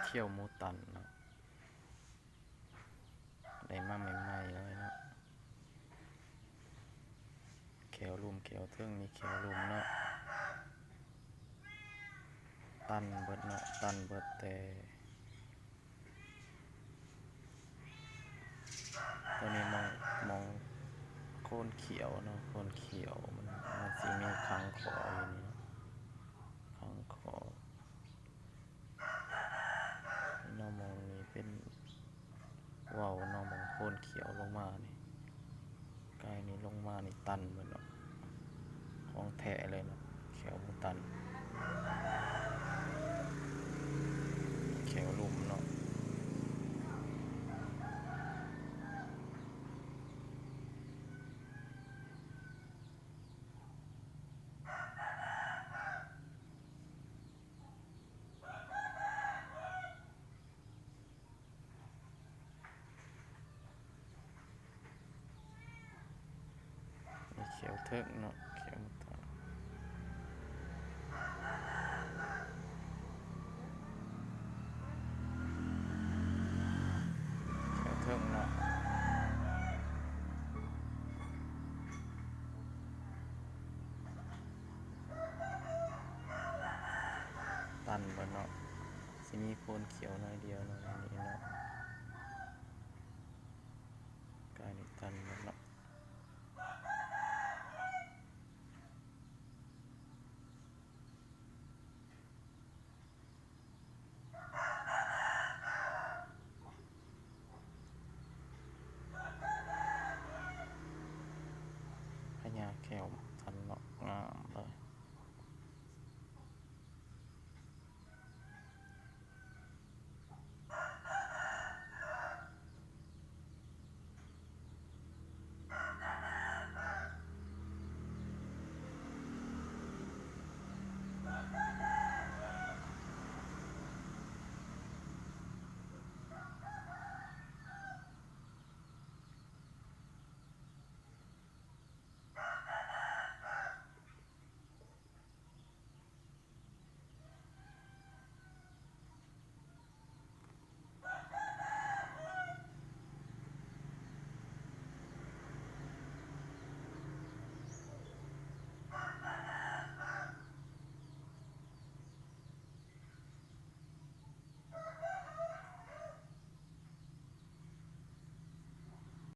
ຂ້ຽວໝູຕັນເນາະ ໄດ້ມາໃໝ່ໆເລີຍເນາະ. ແຂ້ວລຸ່ມແຂ້ວເທິງ ມີແຂ້ວລຸ່ມເນາະ ຕັນເບິດເນາະ ຕັນເບິດ ແຕ່ ໂຕນີ້ໝ່ອງ ໝ່ອງໂຄນຂ້ຽວເນາະ ໂຄນຂ້ຽວ ມັນ ມັນຊິມີຂັງຂໍ້ຢູ່ນີ້ເນາະ ຂັງຂໍ້. ເນາະ ໝ່ອງນີ້ເປັນເຫວ່າເນາະ ໝ່ອງໂຄນຂ້ຽວລົງມານີ້ ກາຍນີ້ລົງມານີ້ຕັນເບິດເນາະ ຂອງແທ້ເລີຍເນາະ ແຂ້ວໝູຕັນ ແຂ້ວລຸ່ມເນາະ. ແຂ້ວເທິງເນາະ ແຂ້ວໝູຕັນ ແຂ້ວເທິງເນາະ ຕັນເບິດເນາະ ຊິມີໂຄນຂ້ຽວໜ້ອຍດຽວເນາະ ໃນນີ້ເນາະ ກາຍນີ້ຕັນເບິດເນາະ